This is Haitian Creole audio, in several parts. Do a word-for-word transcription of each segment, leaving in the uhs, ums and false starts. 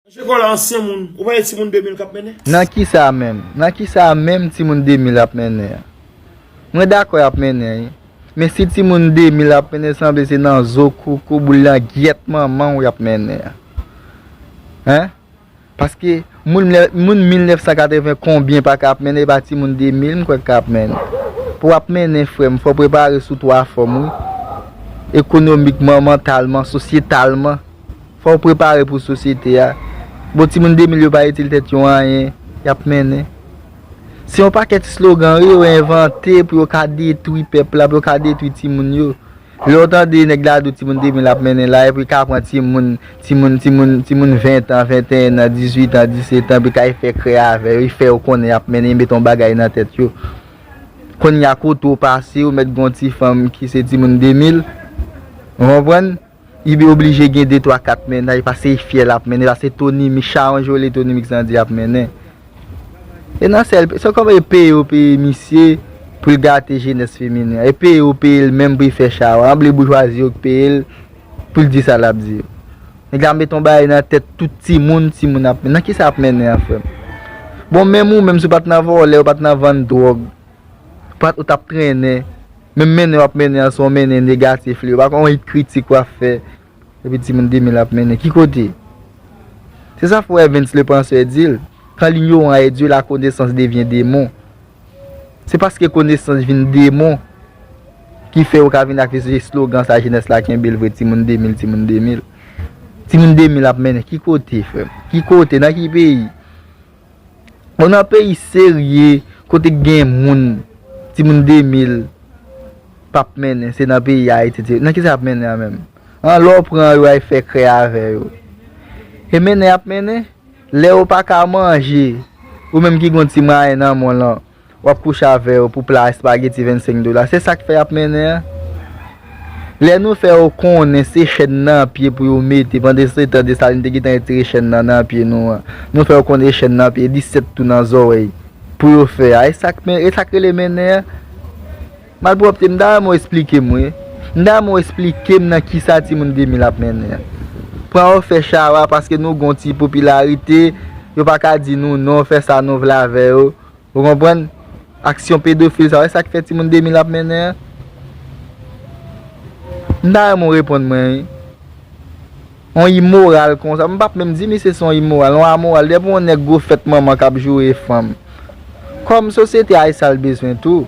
Monchè Kòla ansyen moun, ou pa wè timoun de mil k ap mennen? Nan kisa menm? Nan kisa menm timoun de mil ap mennen an? Mwen dakò y ap mennen, wi. Men si timoun de mil ap mennen, sanble se nan zo koko boul nan gyèt manman w y ap mennen an. Hein? Paske moun, moun mil nèf san katreven konbyen pa ka ap mennen, e pa timoun de mil m kwè k ka ap mennen. Pou w ap mennen, frè m, fò w prepare sou twa fòm, wi. Ekonomikman, mantalman, sosyetalman. Fò w prepare pou sosyete a. Bon, timoun de mil yo pa itil tèt yo anyen, y ap mennen. Se yon pakèt slogan, wi, yo envante pou yo ka detwi pèp la, pou yo ka detwi timoun yo. Lè w tande nèg la di w timoun de mil ap mennen la, epi ka pran timoun, timoun, timoun, timoun ven an, venteyen an, dizuit an, disèt an, epi ka fè krè avè yo, li fè yo konnen y ap mennen, li met yon bagay nan tèt yo. Kounye a kote w pase, ou mèt gen yon ti fanm ki se timoun de mil. Ou konprann? Li oblije gen de, twa, kat mennaj, paske li fyè l ap mennen, paske Tony Mix, chawonj yo rele Tony Mix lan di ap mennen. E nan sèl, se kòm e peye yo peye misye pou l gate jenès feminen an. E peye yo peye l menm pou l fè chawa. Anble boujwazi yo k peye l pou l di sa l ap di yo. Nèg la met yon bagay nan tèt tout timoun, timoun ap mennen. Nan kisa ap mennen an, frè m? Bon, menm ou menm, si w pa t nan vòlè, ou pa t nan vann dwòg, ou pa t, ou t ap trennen. Menm mennen w ap mennen an, se yon mennen negatif li ye. Pa konn yon kritik w ap fè. Epi timoun de mil ap mennen. Ki kote? Se sa fè w wè Vince le Penseur di l, quand l'ignorant est Dieu, la connaissance devient démon. Se paske konesans vin demon ki fè yo ka vin ak vye slogan sa jenès la kenbe l vre, timoun de mil, timoun de mil. Timoun de mil ap mennen ki kote, frè m? Ki kote? Nan ki peyi? Bon, nan peyi serye, kote k gen moun, timoun de mil p ap mennen, se nan peyi Ayiti, ti, nan kisa y ap mennen an menm? An, lè w pran yo, ay fè krè avè yo. E mennen y ap mennen, lè yo pa ka manje, ou menm ki gon ti mwayen nan men w lan, w ap kouche avè yo pou pla espageti vennsenk dola. Se sa k fè y ap mennen an. Lè nou fè yo konnen se chèn nan pye pou yo mete, pandansetan Desalin te gentan retire chèn nan nan pye nou an. Nou fè yo konnen chèn nan pye, disèt tou nan zòrèy pou yo fè a. E sa k men, e sa k rele mennen an. Malpwòpte, m ta renmen w esplike m, wi. M ta renmen w esplike m nan kisa timoun de mil ap mennen an. Pran yo fè chawa paske nou gon ti popilarite, yo pa ka di nou non, fè sa nou vle avè yo. Ou konprann? Aksyon pedofil sa yo, e sa k fè timoun de mil ap mennen an. M ta renmen w reponn mwen, wi. Yon imoral konsa, m p ap menm di misye se yon imoral, yon amoral. Depi yon nèg gwo fèt manman k ap joure fanm. Kòm sosyete a, e sa l bezwen tou.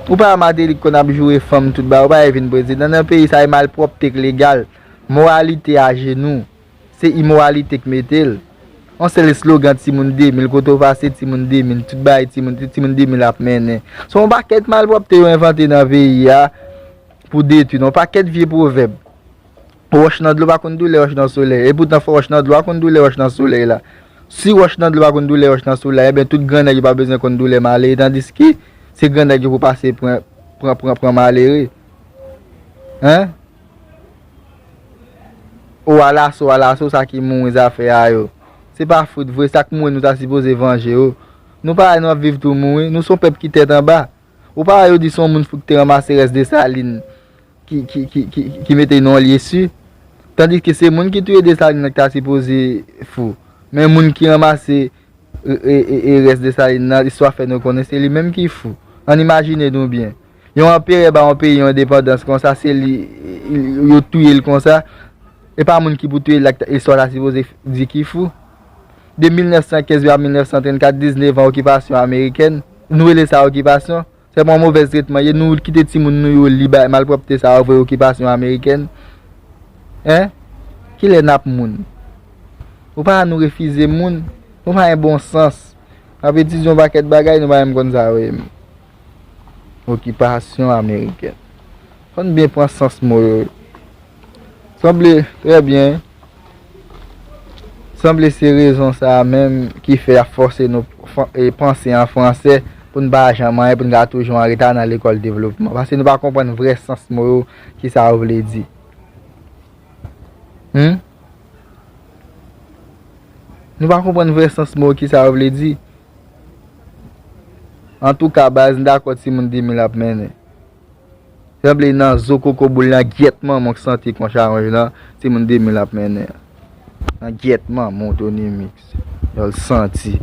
Ou pa wè Matelly k konn ap joure fanm tout bagay, ou pa wè vin prezidan. Nan peyi sa, e malpwòpte k legal. Moralite ajenou. Se imoralite k mete l. Yon sèl eslogan timoun de mil, kote w pase timoun de mil, tout bagay timoun, timoun de mil ap mennen. Se yon pakèt malpwòpte yo envante nan peyi a pou detwi nou. Yon pakèt vye pwovèb. Wòch nan dlo pa konn doulè wòch nan solèy. Epoutan fò wòch nan dlo a konn doulè wòch nan solèy la. Si wòch nan dlo pa konn doulè wòch nan solèy la, ebyen tout grannèg yo pa bezwen konn doulè malere, tandiske se grannèg yo pou pase pran, pran, pran, pran malere. Hein? O alaso, alaso, sa ki mouri zafè a yo. Se pa fout vre, sa k mouri nou ta sipoze vanje yo. Nou pa wè nou ap viv tou mouri, nou se yon pèp ki tèt anba. Ou pa wè yo di se yon moun fou ki te ranmase rès Desalin ki, ki, ki, ki, ki mete nan yon lye si. Tandiske se moun ki touye Desalin nan ki ta sipoze fou. Men moun ki ranmase e, e, e, e rès Desalin nan, istwa fè nou konnen se li menm ki fou. Ann imajine nou byen. Yon anperè ba yon peyi yon endepandans konsa, se li, li, yo touye l konsa. E pa moun ki pou touye l la, istwa ta sipoze di ki fou. De mil nèf san kenz a mil nèf san trannkat, diznèf an okipasyon amerikèn. Nou rele sa okipasyon? Sèlman yon movèz tretman ye, nou kite timoun nou yo li bay malpwòpte sa yo vre okipasyon amerikèn. Hein? Kilè n ap moun? Ou pa wè nou refize moun? Nou pa gen bon sans. N ap etidye yon pakèt bagay, nou pa menm konn sa yo ye menm. Okipasyon amerikèn. Fò n byen pran sans mo yo. Sanble, trè byen. Sanble se rezon sa a menm ki fè y ap fòse nou fran- e, panse an fransè pou n pa janm anyen, pou n ka toujou an reta nan lekòl devlopman. Paske nou pa konprann vrè sans mo yo, ki sa yo vle di. Hmm? Nou pa konprann vrè sans mo yo, ki sa yo vle di. Antouka, baz, m dakò timoun de mil ap mennen. Sanble nan zo koko boul nan gyèt manman w k santi kon chawonj lan, timoun de mil ap mennen. Nan gyèt manman w Tony Mix. Yòl santi.